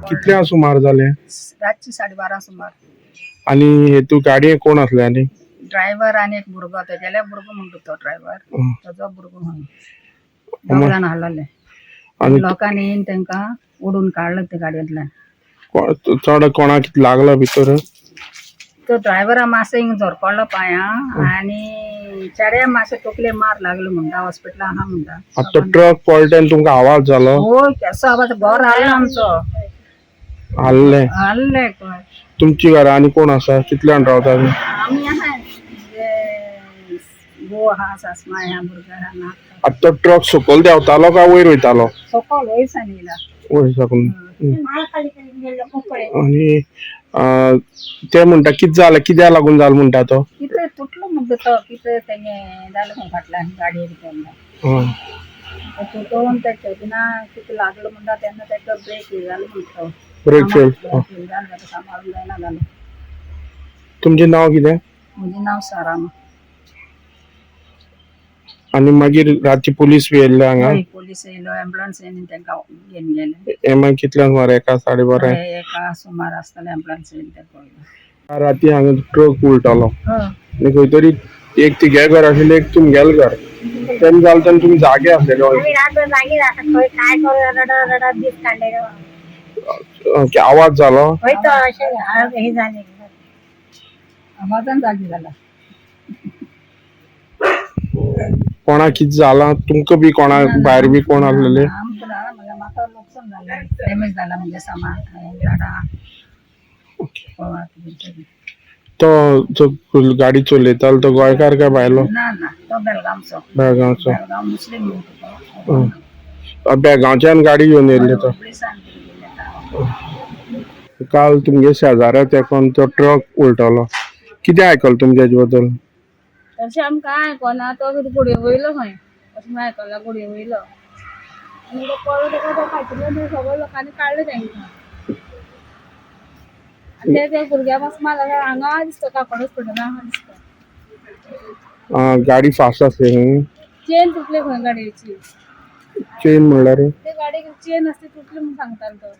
कितल्या सुमार जाले? रातची 12:30 सुमार. आणि हेतू गाडये कोण असले आणि? ड्रायव्हर आणि एक भुरगो, तेगेले भुरगो म्हणटा तो ड्रायव्हर, ताजो भुरगो म्हणून दोग जाण हाडलेले. आणि लोकांनी येवन तांकां ओडून काडले ते गाडयेंतल्यान. चड कोणाक कितें लागला भितर? तो ड्रायव्हरा मातसो हिंग झरपडलो पांया आनी चेड्या मातशें तकले मार लागलो म्हणटा, हॉस्पिटला आहा म्हणटा. आता तो ट्रक पलटे तुमकां आवाज जालो? होय, केसो आवाज, घर हाडलो आमचो. हाल्ले? हाडले. तुमची घरा आनी कोण आसा? कितले जाण रावता तुमी? आमी आहा, घोव आहा, सासमाय आहा, भुरगे आहा ना. आता तो ट्रक सकयल देंवतालो काय वयर वयतालो? सकयल वयर सान येयला. वयर साकून. आणि ते म्हणटा कितें जालें, कित्याक लागून जालें म्हणटा तो? कितें तुटलो म्हणटा तो, कितें तेंगे जालें खंय फाटल्यान गाडयेक तेन्ना. तुटोवन ते केदिना कितें लागलो म्हणटा तेन्ना तेका ब्रेक जालो म्हणटा. Brake fail. फेल जालो, ताका सांबाळून जायना जालो. तुमचें नांव कितें? म्हजें नांव सारामा. आनी मागीर रातची पुलीस बी येयल्ले हांगा? हय, पोलीस येयलो, एम्बुलन्स येयली, तांकां घेवन गेले. हे मागीर कितल्यांक सुमार? 1 12:30? एका सुमार आसतले एम्बुलन्स येयली ते पळयलो. राती हांगा ट्रक उलटलो आनी खंय तरी एक तिगे घर आशिल्लें, एक तुमगेलें घर. तेन्ना जालें तेन्ना तुमी जागे आसलेले? आमी रातभर जागीच आसा, खंय काय करू, रडत रडत दीस काडले. आवाज जालो? खंय तो अशें हे जालें. आवाजान जागी जाला. कोणाक कितें जालां तुमकां बी कोणाक भायर बी कोण आसलेले? आमकां जालां म्हणजे म्हाका लुकसाण जालें, डॅमेज जाला म्हणजे सामान, झाडां. तो जो गाडी चलयतालो तो गोंयकार काय भायलो? ना ना, तो बेळगांवचो. बेळगांवचो. बेळगांव मुस्लीम म्हणटा तो. बेळगांवच्यान गाडी घेवन येयल्ले तो? पुलिसान गेले. काल तुमगे शेजाऱ्या तेकोन तो ट्रक उलटलो, कितें आयकलें तुमच्या हेजे बद्दल? तशें आमकां आयकोना, तो कितें घोडये वयलो खंय अशें म्हूण आयकलां, घोडये वयलो आनी तो पडलो, ताका तो फाटल्यान सगळ्या लोकांनी काडलो तांकां. आनी ते त्या भुरग्या मातसो मारला हांगा दिसता, काकोड हॉस्पिटलान आहा दिसता. गाडी फास्ट आसली न्ही? चेन तुटली खंय गाडयेची. चेन म्हणल्यार? ते गाडयेक चेन आसली तुटली म्हूण सांगतालो तो.